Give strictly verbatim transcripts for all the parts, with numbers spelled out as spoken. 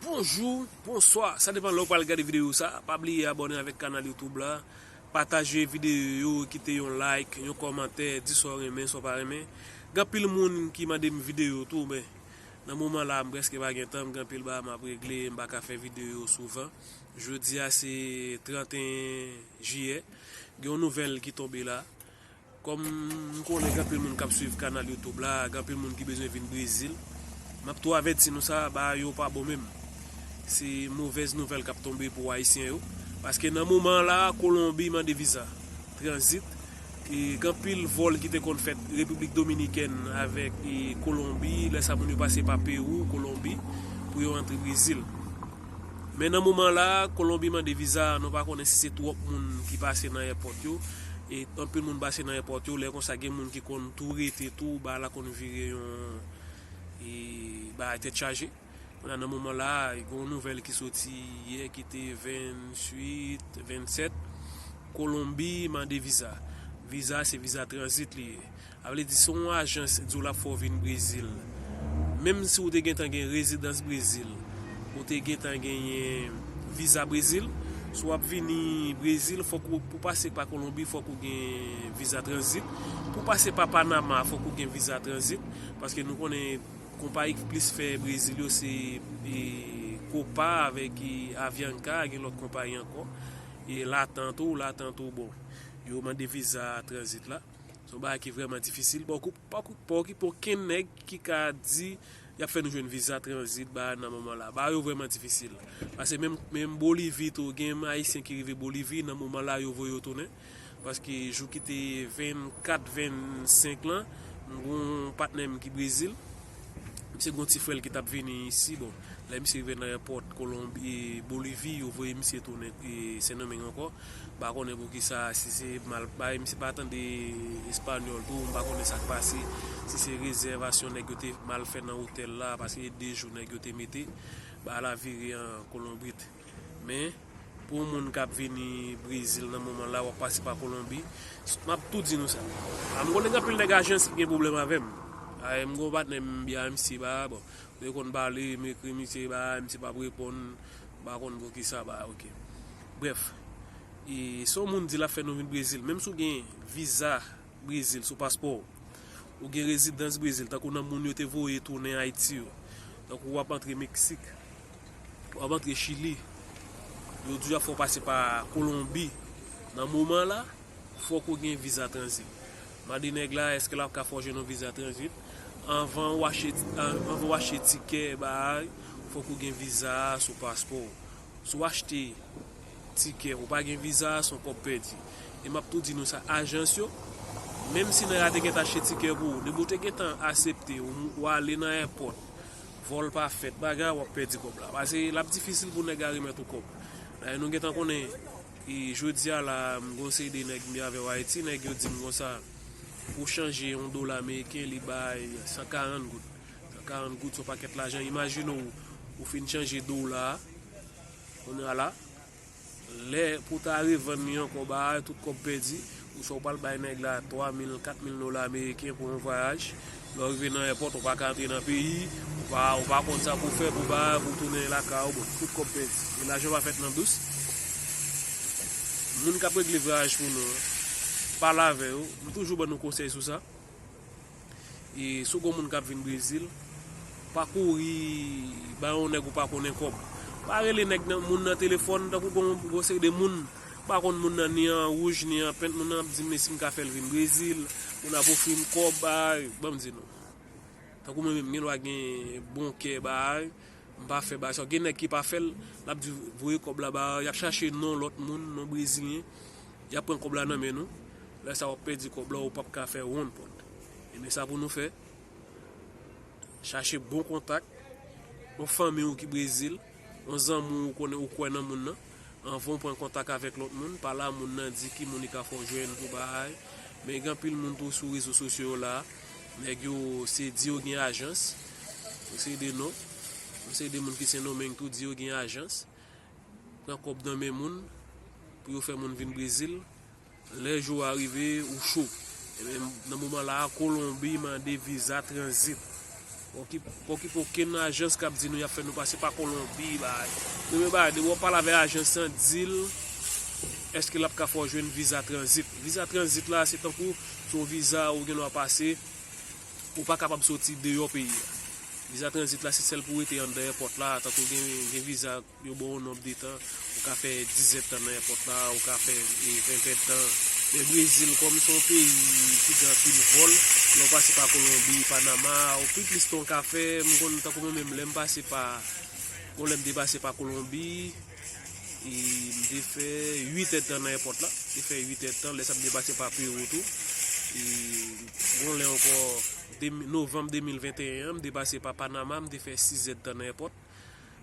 Bonjou, bonswa, sa depann lè w pral gade videyo sa. Pa bliye abòne avèk kanal YouTube la, pataje videyo yo, kite yon like, yon kòmantè, di sa w renmen, sa w pa renmen. Gen anpil moun ki mande m videyo tou, men nan moman la, m prèske pa gen tan, m gen anpil bagay m ap regle, m pa ka fè videyo souvan. Jodi a se trannteyen jiyè, gen yon nouvèl ki tonbe la. Kòm m konnen gen anpil moun k ap swiv kanal YouTube la, gen anpil moun ki bezwen vin Brezil. M ap tou avèti nou sa, bagay yo pa bon menm. Se movèz nouvèl k ap tonbe pou Ayisyen yo. Paske nan moman la, Kolonbi mande viza tranzit. E gen anpil vòl ki te konn fèt Repiblik Dominikèn avèk e Kolonbi, lè sa moun yo pase pa Pewou, Kolonbi, pou yo antre Brezil. Men nan moman la, Kolonbi mande viza, nou pa konnen si se twòp moun ki pase nan èpòt yo. E anpil moun pase nan èpòt yo, lè konsa gen moun ki konn tou rete tou, bagay la konn vire yon e bagay tèt chaje. Kounye a nan moman la, gen yon nouvèl ki soti yè ki te venntuit, vennsèt, Kolonbi mande viza. Viza se viza tranzit li ye. Sa vle di, si w yon ajans di w l ap fè w vin Brezil, menm si w te gentan gen rezidans Brezil, ou te gentan genyen viza Brezil, si w ap vini Brezil, fòk ou, pou pase pa Kolonbi, fòk ou gen viza tranzit. Pou pase pa Panama, fòk ou gen viza tranzit. Paske nou konnen konpayi ki plis fè Brezil yo se e, Copa avèk e, Avianca, gen lòt konpayi ankò. E Latam tou, Latam tou, bon, yo mande viza tranzit la. Se yon bagay ki vrèman difisil. Bon, kou-, pa kou-, pa okipe okenn nèg ki ka di y ap fè nou jwenn viza tranzit ba nan moman la. Bagay yo vrèman difisil. Paske menm, menm Bolivi tou, gen Ayisyen ki rive Bolivi, nan moman la yo voye yo tounen. Paske jou ki te vennkat, vennsenk lan, m gen yon patnè m ki Brezil. Misye gen yon ti frè l ki t ap vini isi. Bon, lè misye rive nan èpòt Kolonbi, Bolivi, yo voye misye tounen e, Sendomeng ankò. M pa konnen poukisa, si se mal, bay, misye pa tande espanyòl tou, m pa konnen sa k pase, si se rezèvasyon nèg yo te mal fè nan otèl la, paske de jou nèg yo te mete, bagay la vire an kolonbrit. Men, pou yon moun k ap vini Brezil nan moman la, w ap pase pa Kolonbi, m ap tou di nou sa. A, m konnen gen anpil nèg ajans ki gen pwoblèm avè m. A, m gen yon patnè m byen misye ba, bon, yo konn pale, m ekri misye ba, misye p ap reponn, m pa konn poukisa ba, oke. Brèf, e si yon moun di l ap fè nou vin Brezil, menm si w gen viza Brezil sou paspò w, ou gen rezidans Brezil, tankou nan moun yo te voye tounen Ayiti yo, tankou w ap antre Meksik, w ap antre Chili, yo di w ap fè w pase pa Kolonbi, nan moman la, fòk ou gen viza tranzit. Mande nèg la, èske l ap ka fè w jwenn yon viza tranzit? Anvan w achte, an-, anvan w achte tikè, bagay, fòk ou gen viza a sou paspò w. Si w achte tikè, ou pa gen viza, se yon kòb pèdi. E m ap tou di nou sa, ajans yo, menm si nèg la te gentan achte tikè pou ou, depi w te gentan aksepte, ou, ou ale nan èpòt, vòl pa fèt, bagay, w ap pèdi kòb la. Paske l ap difisil pou nèg la remèt ou kòb. Dayè, nou gentan konnen, e jodi a la, m gen yon seri de nèg m ye avè yo Ayiti, nèg yo di m konsa, pou chanje yon dola ameriken, li bay san karant goud. San karant goud se yon pakèt lajan. Imajine w, ou fin chanje dola a, kounye a la, lè pou w ta revann li ankò, bagay, tout kòb pèdi, ou swa w pral bay nèg la twa mil, kat mil dola ameriken pou yon vwayaj. Lè w rive nan èpòt, ou pa ka antre nan peyi, ou pa, ou pa konn sa pou w fè, pou bagay, pou w tounen lakay ou, bon, tout kòb pèdi. E lajan pa fèt nan dous. Moun k ap regle vwayaj pou nou an, pale avè yo. M toujou ban nou konsèy sou sa. E si w gen yon moun k ap vin Brezil, pa kouri ba yon nèg ou pa konnen kòb. Pa rele nèg nan, moun nan telefòn, tankou gon, gon seri de moun, m pa konn moun nan ni an wouj, ni an pent, moun nan ap di m si m ka fè l vin Brezil, moun ap ofri m kòb, bay, ban m di nou. Tankou mwen menm, m gen dwa gen bon kè, bay, m pa fè bagay sa. Gen nèg ki pa fè l, l ap di voye kòb la ba, y ap chache non lòt moun, non brezilyen, y ap pran kòb la nan men nou. Lè sa w ap pèdi kòb la, ou p ap ka fè wonn pòt. Ebyen sa pou nou fè, chache bon kontak, yon fanmi w ki Brezil, yon zanmi w ou konnen ou kwè nan moun nan, anvan w pran kontak avèk lòt moun, pale a moun nan, di ki moun li ka fè w jwenn pou bagay. Men gen anpil moun tou sou rezo sosyo yo la, nèg yo se di yo gen ajans, yo se de non, yo se de moun ki Sendomeng tou di yo gen ajans, pran kòb nan men moun pou yo fè moun vin Brezil. Lè jou a rive, ou cho. Ebyen, nan moman la a, Kolonbi mande viza tranzit. Pa okipe okenn ajans k ap di nou y ap fè nou pase pa Kolonbi, bagay. Premye bagay, depi w ap pale avèk ajans lan, di l èske l ap ka fè w jwenn viza tranzit. Viza tranzit la, se tankou se yon viza ou gen dwa pase, ou pa kapab soti deyò peyi a. Viza tranzit la, se sèl pou w rete anndan èpòt la, tankou gen, gen viza yo ba w yon nonb de tan, ou ka fè diz èdtan nan èpòt la, ou ka fè, e, ven èdtan. Men Brezil, kòm se yon peyi ki gen anpil vòl, lè w pase pa Kolonbi, Panama, ou pi plis tan w ka fè, m konn tankou mwen menm, lè m pase pa, bon, lè m te pase pa Kolonbi, e, m te fè uit èdtan nan èpòt la, m te fè uit èdtan, lè sa m te pase pa Pewou tou, e, bon, lè ankò, de, novanm de mil venteyen an, m te pase pa Panama, m te fè sis èdtan nan èpòt.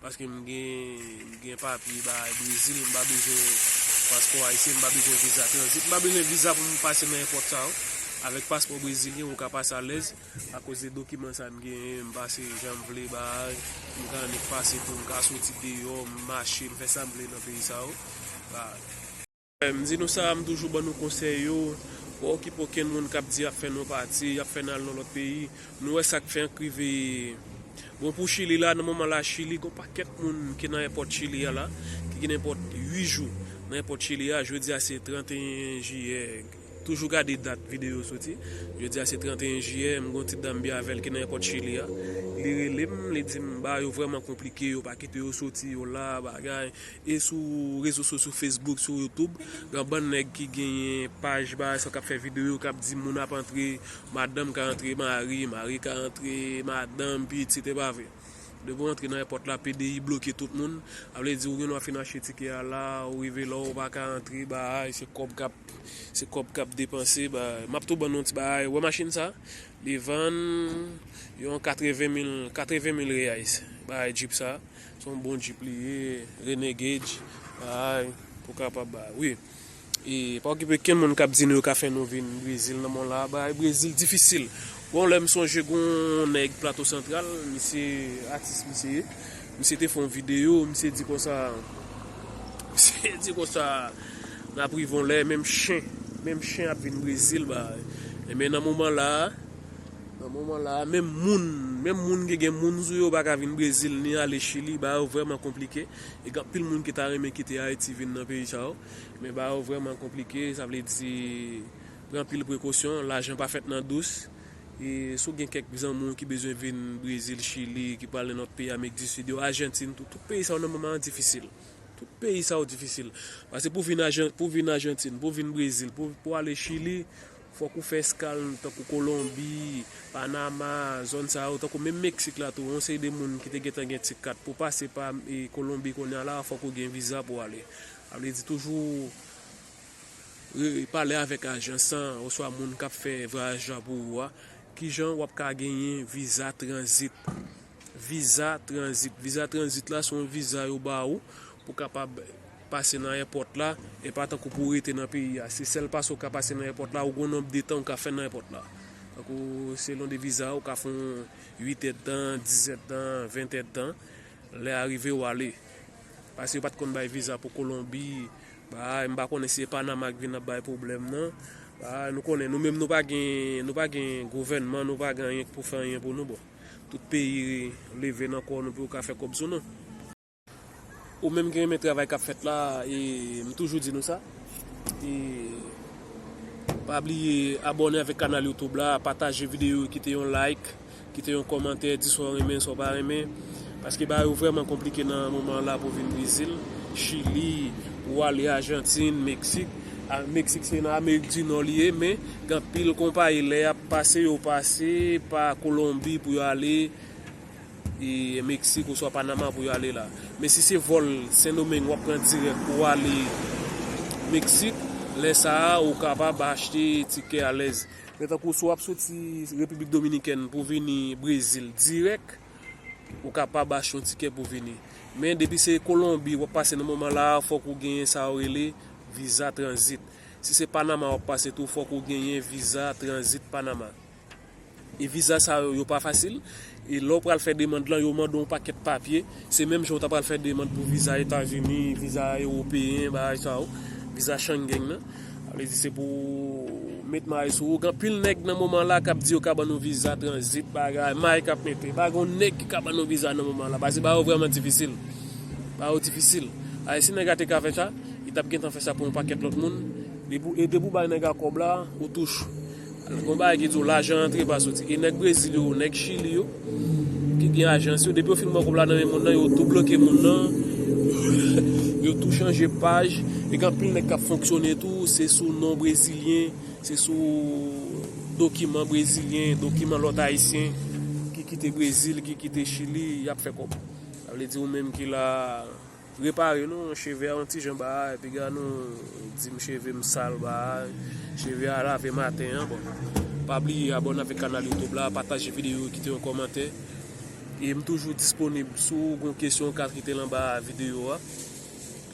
Paske m gen, m gen papye bay Brezil, m pa bezwen paspò ayisyen, m pa bezwen viza tranzit, m pa bezwen viza pou m pase nan èpòt sa yo. Avèk paspò brezilyen, ou ka pase alèz, akoz de dokiman sa m genyen, m pase jan m vle bay, m ka annik pase tou, m ka soti deyò, m mache, m fè sa m vle nan peyi sa yo. Bay. M di nou sa, m toujou ban nou konsèy yo. Pa okipe okenn moun k ap di y ap fè nou pati, y ap fè n al nan lòt peyi. Nou wè sa k fè ank rive. Bon, pou Chili la, nan moman la, Chili, gon pakèt moun ki nan èpòt Chili a la, ki gen èpòt uit jou nan èpòt Chili a. Jodi a se tranteyen jiyè. Toujou gade dat videyo soti. Jodi a se tranteyen jiyè, m gon ti dam byen avè l ki nan èpòt Chili a. Li rele m, li di m, bagay yo vrèman konplike, yo pa kite yo soti, yo la, bagay. E sou rezo sosyo, Facebook, sou YouTube, gen bann nèg ki genyen paj bagay sa k ap fè videyo, k ap di moun ap antre, madanm ka antre mari, mari ka antre madanm, pitit, e pa vre. Depi w antre nan èpòt la, P D I bloke tout moun. Sa vle di ou gen dwa fin achte tikè a la, ou rive la, ou pa ka antre, bagay, se kòb k ap, se kòb k ap depanse, bagay. M ap tou ban nou yon ti bagay. Wè machin sa? Li vann yon katreven mil, katreven mil reais. Bagay Jeep sa. Se yon bon Jeep li ye, Renegade, bay, pou kapab bay. Wi. E pa okipe kenn moun k ap di nou yo ka fè nou vin Brezil nan moman la. Bay, Brezil difisil. Bon, lè m sonje gon nèg Plato Santral, misye atis misye ye. Misye te fè yon videyo, misye di konsa, misye di konsa, n ap rive yon lè, menm chen, menm chen ap vin Brezil, bay. Enben, nan moman la, Nan moman la, menm moun, menm moun ki gen moun sou yo pa ka vin Brezil ni ale Chili, bagay yo vrèman konplike. E gen anpil moun ki ta renmen kite Ayiti vin nan peyi sa yo. Men bagay yo vrèman konplike, sa vle di pran anpil prekosyon, lajan pa fèt nan dous. E si w gen kèk zanmi w ki bezwen vin Brezil, Chili, ki pral nan lòt peyi Amerik di Sid yo, Ajantin, tout, tout peyi sa yo nan moman an difisil. Tout peyi sa yo difisil. Paske pou vin Ajan-, pou vin Ajantin, pou vin Brezil, pou, pou ale Chili, fòk ou fè eskal tankou Kolonbi, Panama, zòn sa yo, tankou menm Meksik la tou, yon seri de moun ki te gentan gen ti kat pou pase pa, e, Kolonbi kounye a la, fòk ou gen viza pou ale. Sa vle di toujou re-, pale avèk ajans lan, oswa moun k ap fè vwayaj la pou ou a, kijan w ap ka genyen viza tranzit. Viza tranzit. Viza tranzit la se yon viza yo ba ou pou kapab pase nan èpòt la, e pa tankou pou rete nan peyi a. Se sèl pase ou ka pase nan èpòt la, ou gon nonb de tan ou ka fè nan èpòt la. Tankou selon de viza, ou ka fè yon uit èdtan, diz èdtan, ven èdtan. Lè a rive, w ale. Paske yo pa t konn bay viza pou Kolonbi. Bay, m pa konnen si se Panama k vin ap bay pwoblèm nan. Bay, nou konnen, nou menm nou pa gen, nou pa gen gouvènman, nou pa gen anyen pou fè anyen pou nou, bon. Tout peyi leve nan kò nou pou yo ka fè kòb sou nou. Ou menm ki renmen travay k ap fèt la, e m toujou di nou sa. E pa bliye abòne avèk kanal YouTube la, pataje videyo, kite yon like, kite yon kòmantè, di sa w renmen, sa w pa renmen. Paske bagay yo vrèman konplike nan moman la pou vin Brezil, Chili, pou ale Ajantin, Meksik. A, Meksik se nan Amerik di Nò li ye, men gen anpil konpayi lè y ap pase, yo pase pa Kolonbi pou yo ale e, Meksik oswa Panama pou y ale la. Men si se vòl Sendomeng w ap pran dirèk pou w ale Meksik, lè sa a, ou kapab achte tikè alèz. Men tankou si w ap soti Repiblik Dominikèn pou vini Brezil dirèk, ou kapab achte yon tikè pou vini. Men depi se Kolonbi w ap pase nan moman la a, fòk ou genyen sa yo rele viza tranzit. Si se Panama w ap pase tou, fòk ou genyen viza tranzit Panama. E viza sa yo, yo pa fasil. E lè w pral fè demann lan, yo mande w yon pakèt papye. Se menm jan w ta pral fè demann pou viza Etazini, viza ewopeyen, bagay sa yo, viza Schengen nan. Sa vle di se pou met may sou ou. Gen anpil nèg nan moman la k ap di yo ka ban nou viza tranzit, bagay, may k ap mete. Pa gen yon nèg ki ka ban nou viza nan moman la. Paske ba yo vrèman difisil. Ba yo difisil. Ay, si nèg la te ka fè sa, li t ap gentan fè sa pou yon pakèt lòt moun. Depi, e depi w bay nèg la kòb la, ou touche. Gon bagay ki di w lajan antre pa soti. E nèg Brezil yo, nèg Chili yo, ki gen ajans yo, depi yo fin pran kòb la nan men moun nan, yo tou bloke moun nan, yo tou chanje paj. E gen anpil nèg k ap fonksyone tou, se sou non brezilyen, se sou dokiman brezilyen, dokiman lòt ayisyen ki kite Brezil, ki kite Chili, y ap fè kòb. Sa vle di ou menm ki la, repare non, cheve a yon ti jan ba a, epi gad nou di m cheve m sal ba a, cheve a lave maten an, bon. Pa bliye abòne avèk kanal YouTube la, pataje videyo, kite yon kòmantè. E m toujou disponib. Si w gen kesyon, w ka kite l anba videyo a.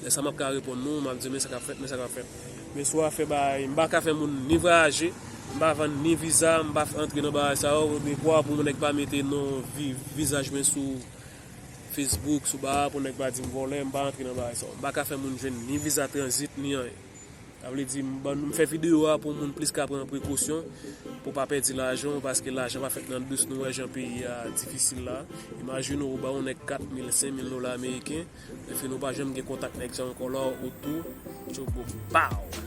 Lè sa m ap ka reponn nou, m ap di men sa k ap fèt, men sa k ap fèt. Men si w a fè bagay, m pa ka fè moun ni vwayaje, m pa vann ni viza, m pa antre nan bagay sa yo, dekwa pou moun nèg pa mete non vi-, vizaj mwen sou Facebook, sou ba a pou nèg pa di m vòlè, m pa antre nan bagay sa yo. M pa ka fè moun jwenn ni viza tranzit, ni anyen. Sa vle di, m ban, m fè videyo a pou moun plis ka pran prekosyon, pou pa pèdi lajan w, paske lajan pa fèt nan dous, nou wè jan peyi a difisil la. Imajine w, ou ba yon nèg kat mil, senk mil dola ameriken, epi nou pa janm gen kontak nèg sa ankò la, ou tou, tchobo, pow!